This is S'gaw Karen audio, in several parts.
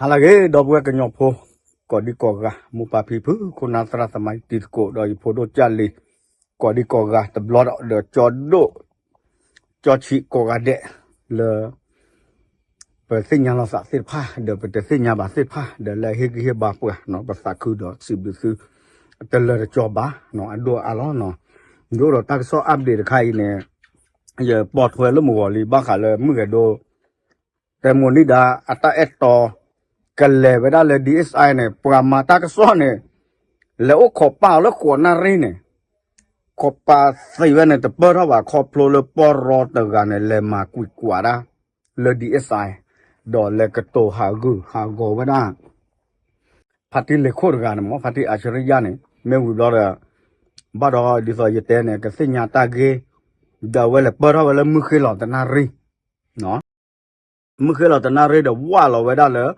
ဟါလၢအဂ့ၤ ဒီပုၢ်ဝဲၢ်ကညီဖိ ကိးဒံကိးဂၤ မိၢ်ပၢ်ဖံဖု ခိၣ်နၢ်သရၣ်သမါ တံၤသကိး ဒီးယဖိဒိၣ်ကၢ်လံၤ ကိးဒံကိးဂၤတဘျီဒီး ကၠီဒိၣ် ကၠီဆံးကိးဂၤဒဲး လၢ ပသ့ၣ်ညါလိာ်သးသ့ၣ်တဖၣ် ဒီးပတသ့ၣ်ညါဘၣ်သ့ၣ်တဖၣ် ဒီးလၢဟ့ၣ်ဂံၢ်ဟ့ၣ်ဘါပှၤနီၤ ပသးခုဒီးစံးဘျုးသု တလၢတကၠီဘၣ်နီၤ အဒိၣ်အါလီၤနီၤ. ဒ်သိးတၢ်ကစီၣ် update တခါအံၤန့ၣ် ယပိာ်ထွဲလၢမုၢ်ဂီၤလံ ဘၣ်ဃးလၢမုၢ်ဂဲၤဒိ တဲမိၣ်နံၣ်ဒါ အတၢ်အဲၣ်တီ ကလဲၤဝဲဒၣ်လၢ DSI န့ၣ် ပှၤမၤတၢ်ကစီၣ်န့ၣ် လဲၤအိၣ်ခိးပာ်အီၤလၢဃိးနၣ်ရံၣ်န့ၣ် ခိးပာ်သံဝဲန့ၣ် တပၢၢ်ထီၣ်ဘၣ် ခီဖျိလၢပီၢ်ရီတဂၤန့ၣ် လဲၤမၤကွံာ်ကွၢ်ဒၣ် လၢ DSI ဒီးလဲၤကတိၤဟးဂူာ်ဟးဂီၤဝဲဒၣ် ဖါတံၢ်လ့ၤခိၣ်တဂၤန့ၣ်မ့ၢ် ဖါတံၢ်အၣ်ဆရံယါန့ၣ် မ့ၢ်ဝံၤဘျီဒီး ဘၣ်ဒီးဒ်သိးယတဲန့ၣ် ကသ့ၣ်ညါတၢ်ဂ့ၢ် ဒီးအဝဲလဲၤပၢၢ်ထီၣ်ဝဲလၢမုၢ်ဃ့လီၤတနၣ်ရံၣ် မုၢ်ဃ့လီၤတနၣ်ရံၣ်ဒီးဝၢ်လီၤဝဲဒၣ်လၢ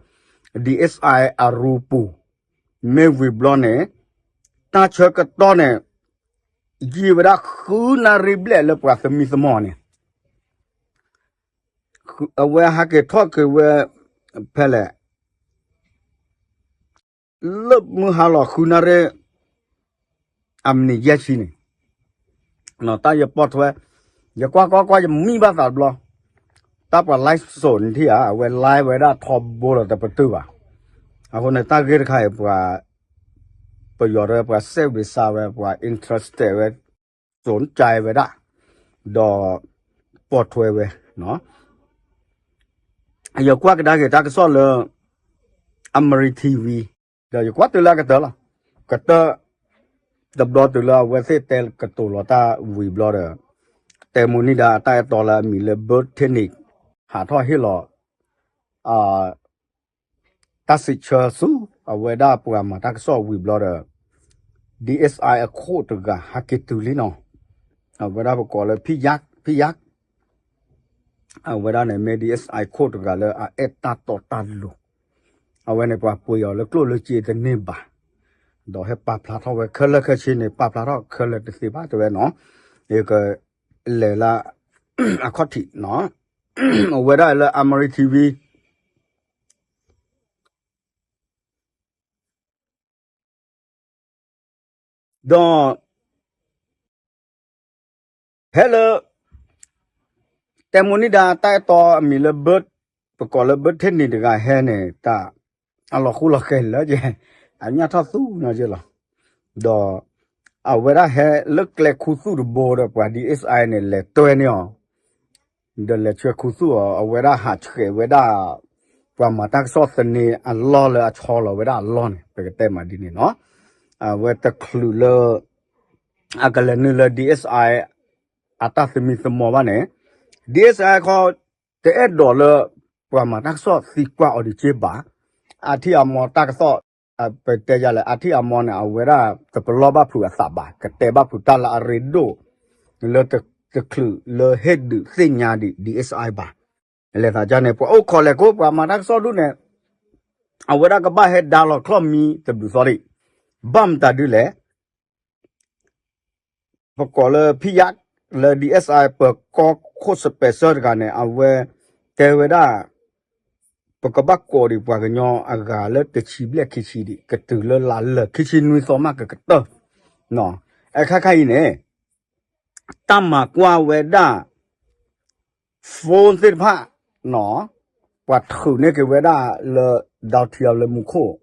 DSI အရူပူၤ မ့ၢ်ဝံၤဘျီန့ၣ် တၢ်ဆၢကတီၢ်န့ၣ် ယံာ်ဝဲဒၣ်ဃုနၣ်ရံၣ်ဘျဲၣ်လၢပှၤသမံသမိးန့ၣ် အဝဲဟးက့ၤထီၣ်က့ၤဝဲ ဖဲလဲၣ် လၢမုၢ်ဟါလီၤဃုနၣ်ရံၣ် အမံးနံးယဲၢ်ဆံန့ၣ် တၢ်ယပိာ်ထွဲ ယကွၢ်ကွၢ်ကွၢ် ယမံဘၣ်သးတဘျီ တၢ်ပှၤ live စိးန့ၣ်ထံၣ်ဧါ အဝဲ live ဝဲဒၣ်ထီဘိလီၤတပတုာ်ဘၣ်. အဃိန့ၣ် တၢ်ဂ့ၢ်တခါအံၤ ပှၤ ပယီၤဒီးပှၤစဲးဝံၤစါဝဲ ပှၤ interested ဝဲ စိးကၠဲဝဲဒၣ် ဒီး ပိာ်ထွဲဝဲ ယကွၢ်ကဒါက့ၤတၢ်ကစီၣ်လၢ အမရံ TV ဒီးယကွၢ်တုၤလၢအကတၢၢ်လီၤ. ကတၢၢ် တဘျီတုၤလၢအဝဲသ့ၣ်တဲကတိၤလီၤတၢ်ဝံၤဘျီဒီး တဲမိၣ်နံၣ်ဒါအတၢ်အဲၣ်တီလၢအမံၤလၢ Bert Technique ဟးထီၣ်ဟ့ၣ်လီၤ တၢ်စံးဆၢဆူ အဝဲဒၣ်ပှၤမၤတၢ်ကစီၣ်ဝံၤဘျီဒီး DSI အခိၣ်တဂၤဟဲက့ၤတုၤလံနီၤ. အဝဲဒၣ်ပကိးလၢ ဖံယါ ဖံယါ အဝဲဒၣ်န့ၣ်မ့ၢ် DSI ခိၣ်တဂၤလၢအအဲၣ်တၢ်တီတၢ်လိၤ, အဝဲန့ၣ်ပှၤပှ့ၤအီၤလၢကျိၣ်လၢစ့တန့ၢ်ဘၣ်, ဒီးဟဲပာ်ဖျါထီၣ်ဝဲခဲလၢာ်ခဲဆ့န့ၣ် ပာ်ဖျါထီၣ်ခဲလၢာ်တသ့ဘၣ်တဲဝဲနီၤ, ယကလဲၤလၢ အခီၣ်ထံးနီၤ, အဝဲဒၣ်လၢ Amari TV ဒီး ဖဲလၢ တဲမိၣ်နံၣ်ဒါတၢ်အဲၣ်တီအမံၤလၢ Bert ပကိးလၢ Bert Technique တဂၤဟဲန့ၣ် တၢ် အလီၤဃူလီၤဃဲၤလၢက့ၤ အညၣ်ထီၣ်သူနီၤက့ၤလီၤ. ဒီး အဝဲဒၣ်ဟဲလၢကျဲခူသူၣ်တဘိဒီး ပှၤ DSI န့ၣ် လဲၤတွဲန့ၢ်အီၤ ဒီးလဲၤဆှၢခူသူၣ်အီၤ အဝဲဒၣ်ဟးဆှဲးဝဲဒၣ် ပှၤမၤတၢ်ကစီၣ်သန့အလီၢ်လၢအဆီလီၤဝဲဒၣ်အလီၢ်န့ၣ် ပကတဲမးဒ်န့ၣ်နီၤ, အဝဲတချုးလၢ အကလဲၤနုာ်လၢ DSI အတၢ်သမံသမိးဘၣ်န့ၣ် DSI ခီ တအဲၣ်ဒိးလၢ ပှၤမၤတၢ်ကစီၣ်သံကွၢ်အီၤဒံးက့ဘၣ်, အထံၣ်အမီၤတၢ်ကစီၣ် ပတဲယၤလဲၣ် အထံၣ်အမီၤန့ၣ် အဝဲဒၣ်တပလီၢ်ဘၣ်ဖုးအသးဘၣ်, ကတဲဘၣ်ဖုးတၢ်လၢအရ့ဒိၣ် လၢတချုးလၢဟ့ၣ်ဒုးသ့ၣ်ညါဒံး DSI ဘၣ်. လဲၤသးကန့ၣ် ပှၤအိၣ်ခိးလဲၤကိး ပှၤမၤတၢ်ကစီၣ်ဒူၣ်န့ၣ် အဝဲဒၣ်ကဘၣ်ဟဲဒါလီၤချီၣ်မံတဘျုးသီဒံး, ဘၣ်မတၤဒ်လဲၣ် ပကိးလၢဖံယါ လၢ DSI ပၢၤကီခိၣ် special တဂၤန့ၣ် အဝဲတဲဝဲဒၣ် ပကဘၣ်ကိးဒံးပှၤကညီအဂၤလၢတဆံဘျဲၣ်ခံဆံဒံး ကတုၤလၢလါလၢာ်ခံဆံနွံသီမးကကတၢၢ်, အခါခါအံၤန့ၣ် တၢ်မၤကွၢ်ဝဲဒၣ် phone သ့ၣ်တဖၣ် ပှၤထုးန့ၢ်က့ၤဝဲဒၣ်လၢ ဒီထံအလၢမူခိၣ်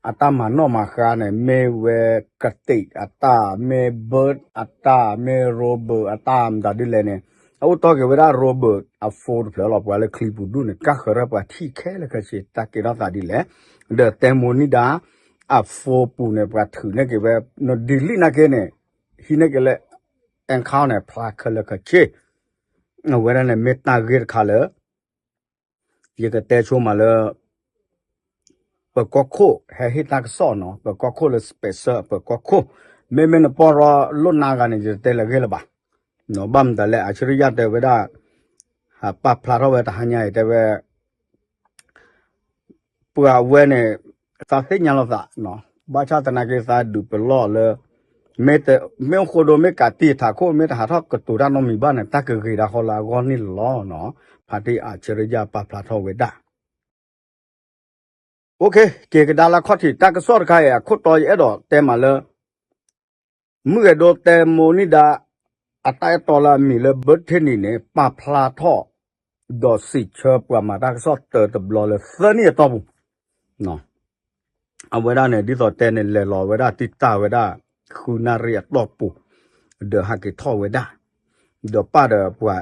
အတၢ်မၤနီၣ်မၤဃါန့ၣ် မ့ၢ်ဝဲကတ့းအတၢ် မ့ၢ် Bert အတၢ် မ့ၢ် Robert အတၢ် မတၤဒ်လဲၣ်န့ၣ် အအိၣ်တီၢ်က့ၤဝဲဒၣ် Robert အ phone တဖျၢၣ်လီၤ. ပှၤလၢချံပူၤဒူၣ်န့ၣ် ကၢ်ဃၢၤရၢၢ်ပှၤထံၣ်ခဲလၢာ်ခဲဆ့ တၢ်ကဲထီၣ်သးဒ်လဲၣ်, ဒီးတဲမိၣ်နံၣ်ဒါ အ phone ပူၤန့ၣ် ပှၤထုးန့ၢ်က့ၤဝဲ နဒံးလံနာ်က့န့ၣ် ဟံးန့ၢ်က့ၤလၢ account န့ၣ် ဖျါခဲလၢာ်ခဲဆ့ အဝဲဒၣ်န့ၣ်မ့ၢ်တၢ်ဂ့ၢ်တခါလၢ ယကတဲဆိမးလၢ ပၢၤကီခိၣ် ဟဲဟ့ၣ်တၢ်ကစီၣ်နီၤ, ပၢၤကီခိၣ်လၢ special ပၢၤကီခိၣ်, မ့မ့ၢ်နပီၢ်ရီလိၣ်နါဂၤန့ၣ် ယတတဲလၢၤဂ့ၢ်လၢၤဘၣ်. ဘၣ်မတၤလဲၣ် အဆရံယါတဲဝဲဒၣ် ဟးပာ်ဖျါထီၣ်ဝဲတဟါညါအံၤတဲဝဲ ပှၤဝဲန့ၣ် သးသ့ၣ်ညါလိာ်သး, ဘၣ်ဆၣ်သနာ်က့ သးဒုးပလီၢ်လၢ မ့ၢ်အိၣ်ဃိဒိ မ့ၢ်ကးတံာ်ထးခိၣ် မ့ၢ်တဟးထီၣ်ကတိၤတၢ်နီတမံၤဘၣ်န့ၣ် တၢ်ကဂ့ၤဒၣ်ဃီလၢအဂီၢ်န့ၣ်လီၤ. ဖါတံၢ်အၣ်ဆၢရံယါပာ်ဖျါထီၣ်ဝဲဒၣ် က့ၤကဒါလၢခီၣ်ထံး တၢ်ကစီၣ်တခါအံၤ အခိၣ်တီယအဲၣ်ဒိးတဲမးလၢ မုၢ်ဂဲၤဒိတဲမိၢ်နံၣ်ဒါ အတၢ်အဲၣ်တီလၢအမံၤလၢ Brittany န့ၣ် ပာ်ဖျါထီၣ် ဒီးစံးဆၢပှၤမၤတၢ်ကစီၣ်တၢတဘျီလၢသၢနံၣ်အတီၢ်ပူၤ အဝဲဒၣ်န့ၣ် ဒ်သိးတဲန့ၣ် လဲၤလီၤဝဲဒၣ်တံၢ်တၢ်ဝဲဒၣ် ဃုနၣ်ရံၣ်အတီၢ်ပူၤ ဒီးဟးက့ၤထီၣ်ဝဲဒၣ် ဒီးပာ်ဒီးပှၤ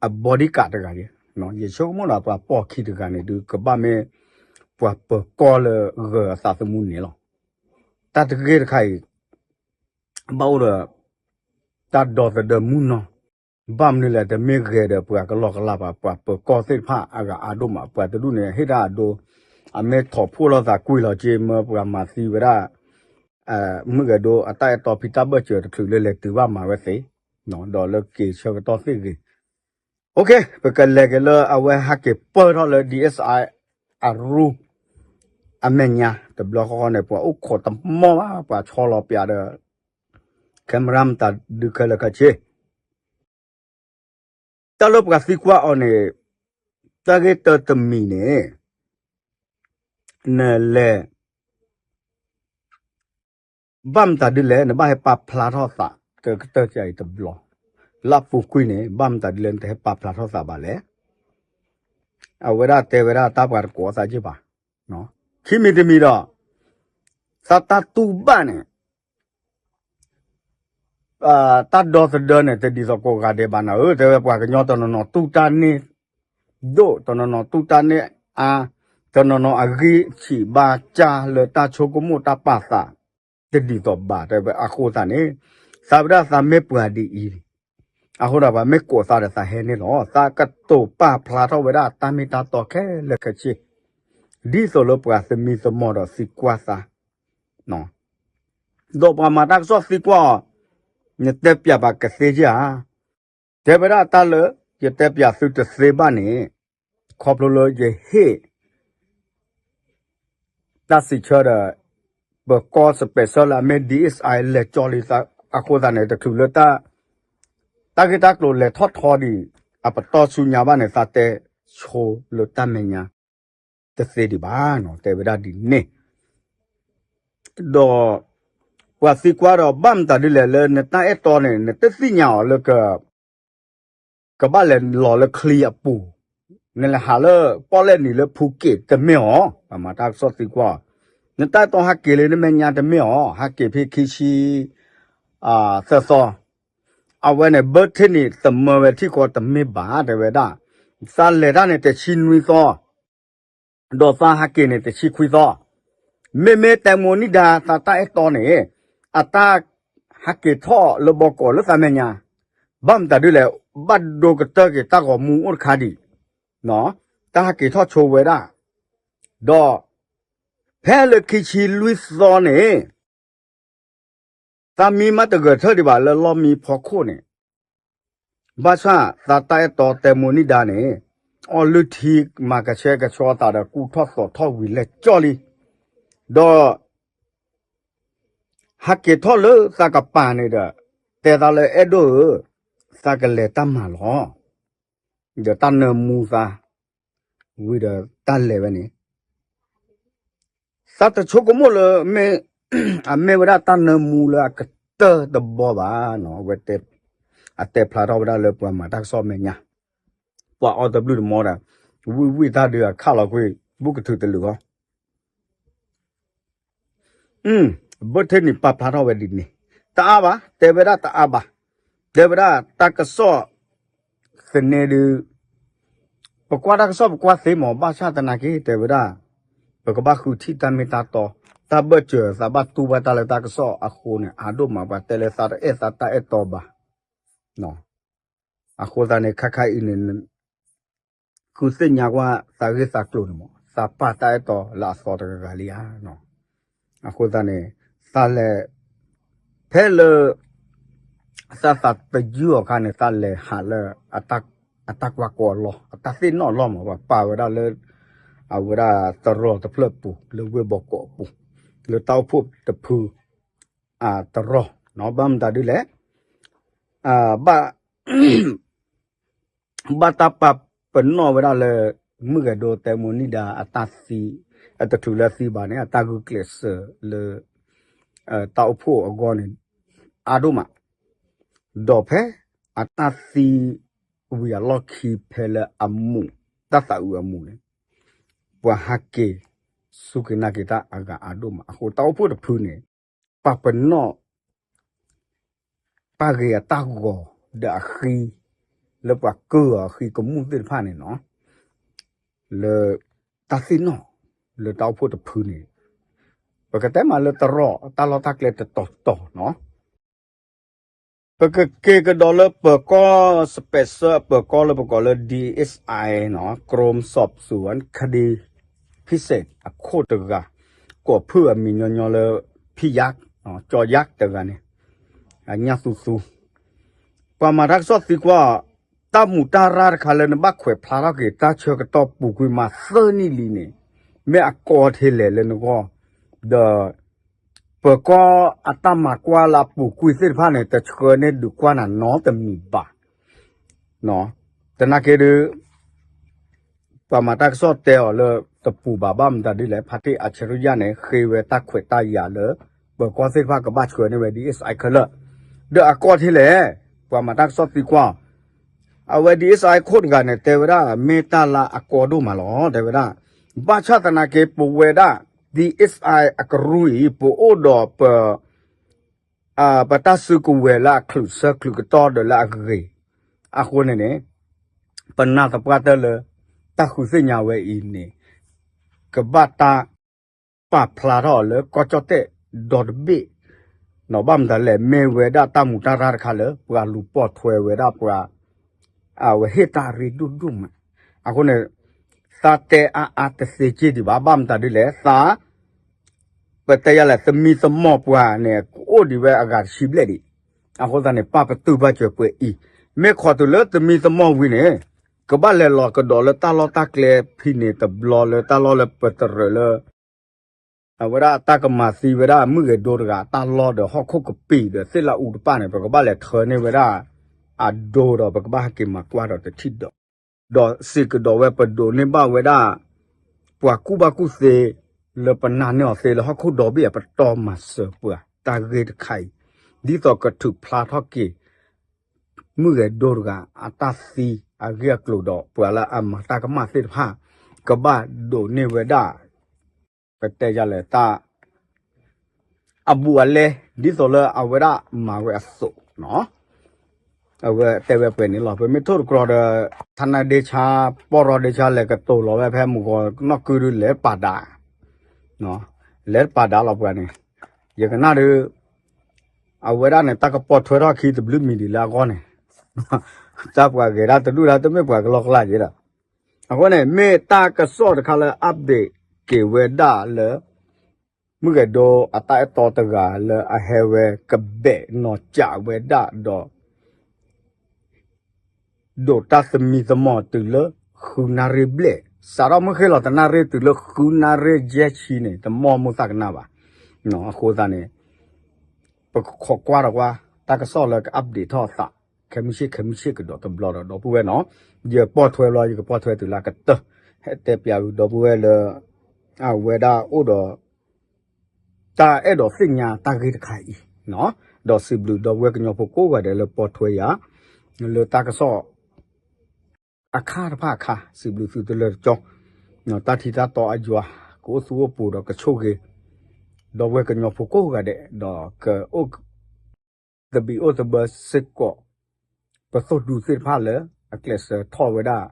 အ bodyguard တဂၤန့ၣ် ယဆိကမိၣ်ဒီးပှၤပိာ်ခံတဂၤန့ၣ် ဒုးကဘၣ်မ့ၢ် ပှၤပၢၤကီၢ်လၢဂၢၤအသးသမူန့ၣ်လီၤ. တၢ်တဂ့ၢ်တခါအံၤ ဘၣ်အိၣ်ဒီး တၢ်ဒီသဒၢမုၢ်နီၤ ဘၣ်မနုၤလဲၣ် တမ့ၢ်ဂဲၤဒီးပှၤကလီကလီဘၣ် ပှၤပၢၤကီၢ်သ့ၣ်တဖၣ်အဂၤအါဒိၣ်မး ပှၤတဒူၣ်န့ၣ် ဟ့ၣ်တၢ်အဒိ အမ့ၢ်ထိးဖှိၣ်လိာ်သးကွံာ်လီၤက့ မၢပှၤမၤသံဝဲဒၣ် မုၢ်ဂဲၤဒိအတၢ်အဲၣ်တီဖံတၢ်ဘၢၣ်စၢၤတချုးလၢလဲၤတုၤဘၣ်မၤဝဲသ့ ဒီးလၢက့ၤဆၢကတီၢ်သ့ၣ်ဂ့ၤ ပကလဲၤက့ၤလၢအဝဲဟးက့ၤပၢၢ်ထီၣ်လၢ DSI အရူ အမဲာ်ညါ တဘျီဃီဃီန့ၣ် ပှၤအိၣ်ခိးတမီၢ်ဘၣ် ပှၤဆီလီၤပၠးဒီး camera မတၤဒုးခဲလၢာ်ခဲဆ့ တၢ်လၢပှၤသံကွၢ်အီၤန့ၣ် တၢ်ဂ့ၢ်တၢတမံၤန့ၣ် နလဲၤ ဘၣ်မတၤဒ်လဲၣ် နဘၣ်ဟဲပာ်ဖျါထီၣ်သး တကတၢၢ်ကါအံၤတဘျီ လၢအပူၤကွံာ်န့ၣ် ဘၣ်မတၤဒ်လဲၣ် နတဟဲပာ်ဖျါထီၣ်သးဘၣ်လဲၣ်. အဝဲဒၣ်တဲဝဲဒၣ်တၢ်ပှၤတကိးသးက့ၢ်ဘၣ်. ခံမံၤတမံၤဒီး သးတၢ်တူၢ်ဘၣ်န့ၣ် တၢ်ဒီသဒၢန့ၣ် တဒ်သိးကိးဂၤဒဲးဘၣ်နၤဧၢ, တဲဝဲပှၤကညီတနီၤနီၤတူၢ်တၢ်န့ၢ်ဒိၣ်, တနီၤနီၤတူၢ်တၢ်န့ၢ်အါ, တနီၤနီၤအဂံၢ်ဆံးဘါစၢ်လၢတၢ်ဆိကမိၣ်တၢ်ပာ်သး တဒ်သိးဘၣ် တဲဝဲအဃိသတးန့ၣ် သးဝဲဒၣ်သးမ့ၢ်ပှၤဒ်အံၤ အဃိဒီးပှၤမ့ၢ်ကိးသးဒီးသးဟဲန့ၣ်လီၤ. သးကတိၤပာ်ဖျါထီၣ်ဝဲဒၣ်တၢ်မ့ၢ်တၢ်တီခဲလၢာ်ခဲဆ့ ဒ်သိးလၢပှၤသမံသမိးဒီးသံကွၢ်သး ဒီးပှၤမၤတၢ်ကစီၣ်သံကွၢ်အီၤ, နတဲပၠးပှၤကသ့ဧါ. တဲဝဲဒၣ်တၢ်လၢ ယတဲပၠးသုတသ့ဘၣ်န့ၣ် ခီဖျိလၢယဟ့ၣ် တၢ်စံးဆၢဒီး ပကီၢ် special လၢအမ့ၢ် DSI လဲၤကၠီလံအဃိသတးန့ၣ် တချုးလၢ တၢ်ဂ့ၢ်တၢ်ကျိၤလဲၤထီၣ်ထီဒံး အပတီၢ်ဆူညါဘၣ်န့ၣ် သးတဲဆိလၢတၢ်မဲာ်ညါ တသ့ဒံးဘၣ် တဲဝဲဒၣ်ဒ်န့ၣ် ဒီး ပှၤသံကွၢ်ဒီး ဘၣ်မတၤဒ်လဲၣ်လၢနတၢ်အဲၣ်တီန့ၣ် နတသ့ၣ်ညါအီၤလၢ ကဘၣ်လဲၤလီၤလၢချံအပူၤ, နလဲၤဟးလၢပီၣ်လဲၣ်နံၤလၢဖူက့းတမ့ၢ်အီၤ, ပှၤမၤတၢ်ကစီၣ်သံကွၢ်အီၤ, နတၢ်အဲၣ်တီဟးက့ၤလၢနမဲာ်ညါတမ့ၢ်အီၤ, ဟးက့ၤဖဲခံဆံ သၢသီ, အဝဲန့ၣ် ဘၢထ့ၣ်န့ၣ် သမၢဝဲထံၣ်ဃီတမ့ၢ်ဘၣ် တဲဝဲဒၣ်, သးလဲၤတၢ်န့ၣ် တဆံနွံသီ ဒီးသးဟးက့ၤန့ၣ် တဆံခွံသီ, မ့မ့ၢ်တဲမိၢ်နံၣ်ဒါသးတၢ်အဲၣ်တီန့ၣ် အတၢ်ဟးက့ၤထီၣ်လၢဘီကီးလၢသးမဲာ်ညါ, ဘၣ်မတၤဒ်လဲၣ်, ဘၣ်ဒိကတၢၢ်က့ၤတၢ်ဂီၤမူအိၣ်တခါဒံး, တၢ်ဟးက့ၤထီၣ်ဆိဝဲဒၣ်, ဒီး ဖဲလၢခံဆံလွံၢ်သီန့ၣ် သးမံမးတဂဲၤထၢၣ်ဒံးဘၣ်လၢလီၢ်မံဖီခိၣ်န့ၣ်, ဘၣ်ဆၣ်သးတၢ်အဲၣ်တီတဲမိၢ်နံၣ်ဒါန့ၣ် အီၣ်လုၢ်ထံမၤကဆှဲကဆှီသးဒီး ကူၣ်ထီၣ်သိးထီၣ်ဝံၤလဲၤကၠီလံ, ဒီး ဟးက့ၤထီၣ်လၢသးကပၤန့ၣ်ဒီး တဲသးလၢအဲၣ်ဒိၣ်ဧၢ, သးကလဲၤတၢ်မၤလီၤ. ဒီးတၢ်နၢမူသး ဝံၤဒီးတၢ်လဲၤဝဲန့ၣ် သးတဆိကမိၣ်လၢ အမ့ၢ်ဝဲဒၣ်တၢ်နၢမူလၢအကတၢၢ်တဘီဘၣ်နီၤ, အဝဲ အတဲဖျါထီၣ်ဝဲဒၣ်လၢပှၤမၤတၢ်ကစီၣ်မဲာ်ညါ, ပှၤအီတဘျုးတမီဒီး ဝံၣ်ဝံၣ်တၢ်ဒုးအခးလီၤကွံာ် ဘူးကထုးတလုာ်ဃီ ဘၢထ့ၣ်နံၤပာ်ဖျါထီၣ်ဝဲဒ်န့ၣ်, တအါဘၣ်, တဲဝဲဒၣ်တအါဘၣ်, တဲဝဲဒၣ်တၢ်ကစီၣ်သန့ဒုး ပကွၢ်တၢ်ကစီၣ်ပကွၢ်သ့မး ဘၣ်ဆၣ်သနာ်က့ တဲဝဲဒၣ် ပကဘၣ်ဃုထံၣ်တၢ်မ့ၢ်တၢ်တီ, တၢ်ဘၢၣ်စၢၤသးဘၣ်တူၢ်ဘၣ်တၢ်လၢတၢ်ကစီၣ်အဃိန့ၣ် အါဒိၣ်မး ပှၤတဲလၢသးတအဲၣ်သးတၢ်အဲၣ်တီဘၣ်. အဃိသတးန့ၣ် ခါခါအံၤန့ၣ် ဃုသ့ၣ်ညါကွၢ်သးဂ့ၢ်သးကျိၤန့ၣ်မး သးပာ်တၢ်အဲၣ်တီလၢအသီတဂၤဂၤလံဧါ. အဃိသတးန့ၣ် သးလဲၤ ဖဲလၢ သးသးတယုၢ်အီၤခါန့ၣ် သးလဲၤဟးလၢ အတၢ်ကွၢ်ကီအလီၢ် အတၢ်သ့ၣ်နီၣ်အလီၢ်မး ပှၤပာ်ဝဲဒၣ်လၢ အဝဲဒၣ်တရီတဖျၢၣ်ပူၤ လၢဝ့ၢ်ဘီကီးအပူၤ လၢတၢ်အိၣ်ဖှိၣ်တဖု အတရီ ဘၣ်မတၤဒ်လဲၣ် ဘၣ် ဘၣ်တၢ်ပာ်ပနီၣ်ဝဲဒၣ်လၢ မုၢ်ဂဲၤဒိတဲမိၢ်နံၣ်ဒါအတၢ်သံ အတချုးလၢအသံဘၣ်န့ၣ် အတၢ်ဂုာ်ကျဲးစၢးလၢ တၢ်အိၣ်ဖှိၣ်အဂီၢ်န့ၣ် အါဒိၣ်မး, ဒီးဖဲအတၢ်သံဝံၤအလီၢ်ခံဖဲလၢအမူး တၢ်သးအုးအမူးန့ၣ် ပှၤဟးက့ၤ စူၢ်က့ၤနာ်က့ၤတၢ်အဂၤအါဒိၣ်မး. အဃိတၢ်အိၣ်ဖှိၣ်တဖုန့ၣ် ပာ်ပနီၣ် ပာ်ဂ့ၤအတၢ်ဂီၤဒီးအဃံ လၢပှၤကၢၢ်အီၤအဃံကမူၣ်သ့ၣ်တဖၣ်န့ၣ်နီၤ, လၢတၢ်သ့ၣ်နီၣ် လၢတၢ်အိၣ်ဖှိၣ်တဖုန့ၣ် ပကတဲမးလၢတရီးတၢ်လီၢ်တၢ်ကျဲတတီၤတီၤနီၤ. ပကက့ၤကဒီးလၢပၢၤကီၢ် စပဲးစၢ အပၢၤကီၢ်လၢပကိးလၢ DSI နီၤ กรมสอบสวนคดีพิเศษ အခိၣ်တဂၤ ကိးဖုၣ်အမံၤညီညီလၢ ဖံယါ ကၠီယါတဂၤန့ၣ် ညၣ်သူသူ ပှၤမၤတၢ်ကစီၣ်သံကွၢ် တၢ်မူးတၢ်ရၢ်တခါလၢနဘၣ်ခွဲးဖျါထီၣ်က့ၤ တၢ်ဆၢကတီၢ်ပူၤကွံာ်မးသၢနံၣ်လံန့ၣ် မ့ၢ်အကီထဲလဲၣ်လၢနဂီၢ်, ဒီး ပၢၤကီၢ်အတၢ်မၤကွၢ်လၢအပူၤကွံာ်သ့ၣ်တဖၣ်န့ၣ် တဆှၢန့ၢ်ဒုးကွၢ်နၤနီတမံၤဘၣ်. သနာ်က့ဒုး ပှၤမၤတၢ်ကစီၣ်တဲအီၤလၢတပူၤဘၣ် ဘၣ်မတၤဒ်လဲၣ် ဖါတံၢ်အၣ်ဆရံယါန့ၣ် ဃ့ဝဲတၢ်ခွဲးတၢ်ယာ်လၢ ပၢၤကီၢ်သ့ၣ်တဖၣ်ကဘၣ်ဆှၢန့ၢ်ဝဲ DSI ခဲလၢာ်, ဒီးအကီထဲလဲၣ်, ပှၤမၤတၢ်ကစီၣ်သံကွၢ် အဝဲ DSI ခိၣ်တဂၤန့ၣ် တဲဝဲဒၣ် မ့ၢ်တၢ်လၢအကီဒိၣ်မးလီၤ တဲဝဲဒၣ်, ဘၣ်ဆၣ်သနာ်က့ ပဝဲဒၣ် DSI အကရူၢ်အံၤ ပအိၣ်ဒီးပ ပတၢ်စုကဝဲၤလၢအချုးဆၢချုးကတီၢ်ဒီးလၢအဂ့ၤ, အဃိန့ၣ်န့ၣ် ပနာ်သပှၢ်တၢၢ်လၢ တၢ်ဃုသ့ၣ်ညါဝဲအံၤန့ၣ် ကဘၣ်တၢ်ပာ်ဖျါထီၣ်အီၤလၢကီၢ်ကၠီၣ်တဲၣ်ဒီတဘ့ၣ်, ဘၣ်မတၤလဲၣ် မ့ၢ်ဝဲဒၣ်တၢ်မူးတၢ်ရၢ်တခါလၢ ပှၤလူၤပိာ်ထွဲဝဲဒၣ်ပှၤ အဝဲဟ့ၣ်တၢ်ရ့ဒိၣ်ဒိၣ်မး, အဃိန့ၣ် သးတဲအါအါတသ့က့ၢ်ဒံးဘၣ် ဘၣ်မတၤဒ်လဲၣ် သး ပတဲယၤလဲၣ် သမံသမိးပှၤန့ၣ် ကအိၣ်ဒံးဝဲအဂၤတဆံဘျဲၣ်ဒံး, အဃိသတးန့ၣ် ပာ်ပတုာ်ဘၣ်စၢၤပှဲၤအံၤ, မ့ၢ်ခိးတုၤလၢသမံသမိးဝံၤန့ၣ် ကဘၣ်လဲၤလီၤကဒီးလၢတၢ်လီၢ်တၢ်ကျဲဖဲန့ၣ်တဘျီလၢတၢ်လီၢ်လၢပတရၢၢ်လၢ အဝဲဒၣ်တၢ်ကမၤသံဝဲဒၣ်မုၢ်ဂဲၤဒိတဂၤအတၢ်လီၢ်ဒီးဟီၣ်ခိၣ်ကပံာ်ဒီးသ့ၣ်လၢအူတပၣ်န့ၣ် ပကဘၣ်လဲၤထၢန့ၢ်ဝဲဒၣ် အဒိဒီးပကဘၣ်ဟဲက့ၤမၤကွၢ်ဒီးတထံၣ်ဒီး ဒီးစံးကဒီးဝဲပဒိးန့ၢ်ဘၣ်ဝဲဒၣ် ပှၤကူၣ်ဘၣ်ကူၣ်သ့ လၢပနာ်န့ၢ်အီၤသ့လၢဟီၣ်ခိၣ်ဒီဘ့ၣ်အပတီၢ်မၤစၢၤပှၤတၢ်ဂ့ၢ်တခါအံၤ, ဒ်သိးကထုးဖျါထီၣ်က့ၤ မုၢ်ဂဲၤဒိတဂၤအတၢ်သံအဂ့ၢ်အကျိၤဒီး ပှၤလၢအမၤတၢ်ကမၣ်သ့ၣ်တဖၣ် ကဘၣ်ဒိးန့ၢ်ဝဲဒၣ် ပတဲယၤလဲၣ်တၢ် အဘူးအလဲ ဒ်သိးလၢအဝဲဒၣ်မၤဝဲအသိးနီၤ, အဝဲတဲဝဲပှဲၤန့ၣ်လီၤ. ပမ့ၢ်ထိၣ်သတြီၤဒီး ထါနါဒ့ဆါ ပီၢ်ရီဒ့ဆါ လဲၤကတိၤလီၤဝဲဖဲမုၢ်ဂီၤနီၢ်ကုဒု လဲၤပာ်ဒၣ်, လဲၤပာ်ဒၣ်လီၤပှၤန့ၣ်, ယကနၣ်ဒုး အဝဲဒၣ်န့ၣ် တၢ်ကပိာ်ထွဲထီၣ်ခံတဘျုးမံၤဒံးလၢအဂီၢ်န့ၣ်, တၢ်ပှၤဂဲၤဒၣ်တဒူၣ်ဒၣ် တမ့ၢ်ပှၤကလီကလီက့ဒီး အဃိန့ၣ် မ့ၢ်တၢ်ကစီၣ်တခါလၢ update က့ၤဝဲဒၣ်လၢ မုၢ်ဂဲၤဒိအတၢ်အဲၣ်တီတဂၤလၢအဟဲဝဲကဘဲးနီၢ်ကၠးဝဲဒၣ်ဒီး ဒိးတၢ်သမံသမိးတုၤလၢဃုနၣ်ရံၣ်ဘျဲၣ်, စးထီၣ်မုၢ်ဃ့လီၤတနၣ်ရံၣ်တုၤလၢဃုနၣ်ရံၣ်ယဲၢ်ဆံန့ၣ် တမီၢ်မိၢ်သးကနၣ်ဘၣ်. အဃိသတးန့ၣ် ပခိးကွၢ်ဒီးကွၢ် တၢ်ကစီၣ်လၢက update ထီၣ်အသး ခဲမုၢ်ဆ့ၣ်ခဲမုၢ်ဆ့ၣ်ကဒီးတဘျီဒီး ဒီပုၢ်ဝဲၢ်နီၤ, ယပိာ်ထွဲဘျီ ယကပိာ်ထွဲတုၤလၢကတၢၢ် ဟဲတဲပျးဝံၤဒီပုၢ်ဝဲၢ်လၢ အဝဲဒၣ်အိၣ်ဒီး တၢ်အဲၣ်ဒိးသ့ၣ်ညါတၢ်ဂ့ၢ်တခါအံၤ, ဒီးစံးဘျုးဒီပုၢ်ဝဲၢ်ကညီဖိကိးဂၤဒဲးလၢပိာ်ထွဲယၤ လၢတၢ်ကစီၣ် အခါတဖၣ်အခါ စံးဘျုးသုတလၢာ်တကၠီ, တၢ်ထံတၢ်တီအယွၤ ကအိၣ်သူအိၣ်ပူၤဒီးကဆိၣ်ဂ့ၤ ဒီပုၢ်ဝဲၢ်ကညီဖိကိးဂၤဒဲး ဒီးကအိၣ် သဘံၣ်အိၣ်သဘၢစ့ၢ်ကီး ပသိၣ်ဒူသ့ၣ်တဖၣ်လၢ အကျဲးစၢးထီၣ်ဝဲဒၣ်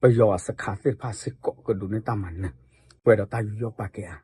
ပယီၤအစခါသ့ၣ်တဖၣ်စ့ၢ်ကီး ကဒိးန့ၢ်တၢ်မၤနၢၤ ပှဲၤဒီးတၢ်ယူးယီၣ်ပာ်ကဲဧါ.